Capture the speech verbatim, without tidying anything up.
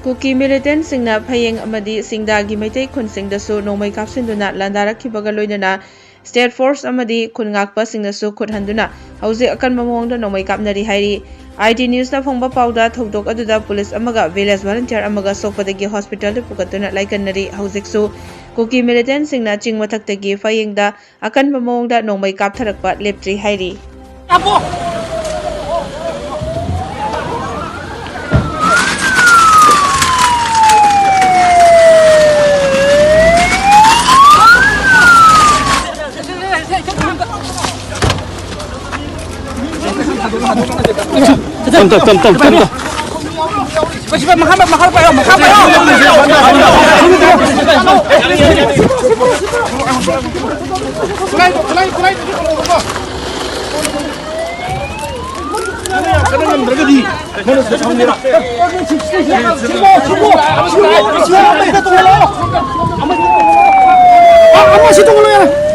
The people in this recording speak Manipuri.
ꯀꯨꯀꯤ ꯃꯤꯂꯤꯇꯦꯟꯠꯁꯤꯡꯅ ꯐꯌꯦꯡ ꯑꯃꯗꯤ ꯁꯤꯡꯗꯥꯒꯤ ꯃꯩꯇꯩ ꯈꯨꯟꯁꯤꯡꯗꯁꯨ ꯅꯣꯡꯃꯩ ꯀꯥꯞꯁꯤꯟꯗꯨꯅ ꯂꯥꯟꯗꯥꯔꯛꯈꯤꯕꯒ ꯂꯣꯏꯅꯅ ꯁ꯭ꯇꯦꯠ ꯐꯣꯔꯁ ꯑꯃꯗꯤ ꯈꯨꯟ ꯉꯥꯛꯄꯁꯤꯡꯅꯁꯨ ꯈꯨꯠ ꯍꯟꯗꯨꯅ ꯍꯧꯖꯤꯛ ꯑꯀꯟꯕ ꯃꯑꯣꯡꯗ ꯅꯣꯡꯃꯩ ꯀꯥꯞꯅꯔꯤ ꯍꯥꯏꯔꯤ꯫ ꯑꯥꯏ ꯇꯤ ꯅ꯭ꯌꯨꯁꯅ ꯐꯣꯡꯕ ꯄꯥꯎꯗ ꯊꯧꯗꯣꯛ ꯑꯗꯨꯗ ꯄꯨꯂꯤꯁ ꯑꯃꯒ ꯚꯤꯂꯦꯖ ꯚꯣꯂꯨꯟꯇꯤꯌꯔ ꯑꯃꯒ ꯁꯣꯛꯄꯗꯒꯤ ꯍꯣꯁꯄꯤꯇꯥꯜꯗ ꯄꯨꯈꯠꯇꯨꯅ ꯂꯥꯏꯀꯠꯅꯔꯤ꯫ ꯍꯧꯖꯤꯛꯁꯨ ꯀꯨꯀꯤ ꯃꯤꯂꯤꯇꯦꯟꯠꯁꯤꯡꯅ ꯆꯤꯡ ꯃꯊꯛꯇꯒꯤ ꯐꯌꯦꯡꯗ ꯑꯀꯟꯕ ꯃꯑꯣꯡꯗ ꯅꯣꯡꯃꯩ ꯀꯥꯞꯊꯔꯛꯄ ꯂꯦꯞꯇ꯭ꯔꯤ ꯍꯥꯏꯔꯤ꯫ ꯇꯝ, ꯇꯝ, ꯇꯝ, ꯇꯝ, ꯇꯝ, ꯇꯝ꯫ ꯃꯈꯥ, ꯃꯈꯥ ꯄꯥꯏꯌꯣ, ꯃꯈꯥ ꯄꯥꯏꯌꯣ꯫ ꯈꯨꯠꯂꯥꯏ, ꯈꯨꯠꯂꯥꯏ, ꯈꯨꯠꯂꯥꯏ꯫ ꯀꯟꯅ ꯉꯝꯗ꯭ꯔꯒꯗꯤ ꯅꯪꯅ ꯁꯥꯎꯅꯤꯡꯉꯦꯔꯥ? ꯑꯃ ꯁꯤ ꯇꯧꯍꯜꯂꯣ ꯌꯥꯔꯦ꯫